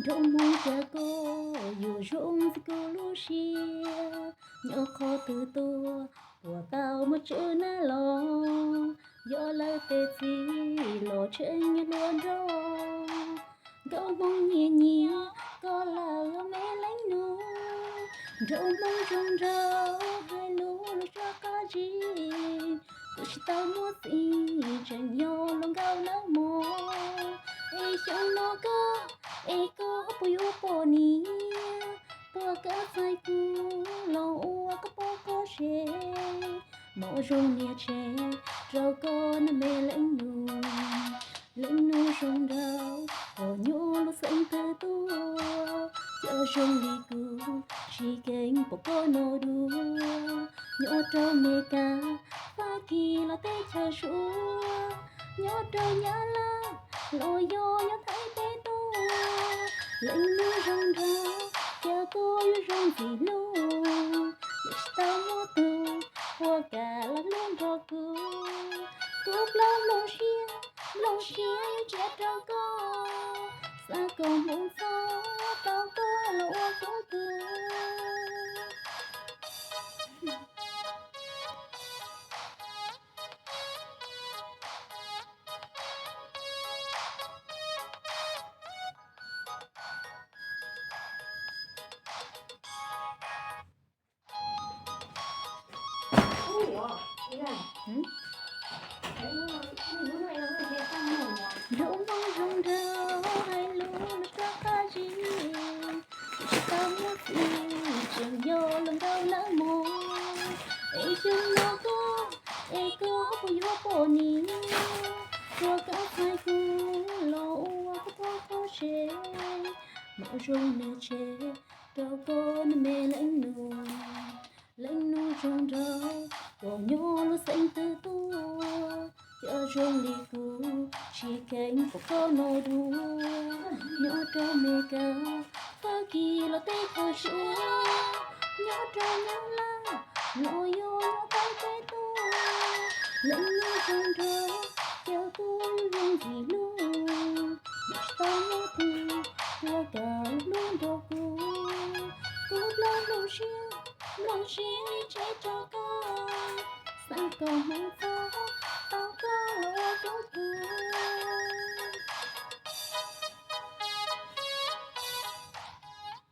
Nraug Hmoob, cas koj yuav zoo ntxiv kuv lub siab, nyob qhov twg tuaj puas tau muaj tswv nab los, yog lawv tej txiv los tseem nyob hluas nraug. Nkauj Hmoob nyiam nyiam koj lawm me leej nus, Nraug Hmoob zoo nraug hais lus los rov qab zis, kuv tsis tau muaj txiv tseem nyob hluas nkauj nawb mog. Es xyoo no koj, es koj puas yuav poj niam, puas kam txais kuv los ua koj poj koj sev, muab zoo niam tsev rau koj nawb me leej nus. Leej nus zoo nraug, koj nyob lub xeev twg tuaj, cas zoo li kuv tsis keev pom koj noj dua. Nyob rau Mes Kas, Fab Kis los teb chaws Suav, nyob rau Nyab Laj los yog nyob Thaib teb tuaj. Leej nus zoo nraug, cas koj yuav zoo ntxim hlub, yuav tsis tau muaj tus puas kam los hlub nrog kuv. Kuv plaub nplooj siab, nplooj siab yuav tso rau koj, xav kom Hmoob txhob tau koj los ua koob tus. Nraug Hmoob zoo nraug hais lus los rov qab zis, kuv tsis tau muaj txiv tseem nyob hluas nkauj nawb mog. Es xyoo no koj, es koj puas yuav poj niam, puas kam txais kuv los ua koj poj koj sev, muab zoo niam tsev rau koj nawb me leej nus. Leej nus zoo nraug, koj nyob lub xeev twg tuaj, cas zoo li kuv tsis keev pom koj noj dua. Nyob rau Mes Kas, Fab Kis los teb chaws Suav, nyob rau Nyab Laj los yog nyob Thaib teb tuaj. Leej nus zoo nraug, cas koj yuav zoo ntxim hlub, yuav tsis tau muaj tus puas kam hlub nrog kuv. Kuv plaub nplooj siab, nplooj siab tso rau koj, xav kom Hmoob txhob tau koj los ua koob tus.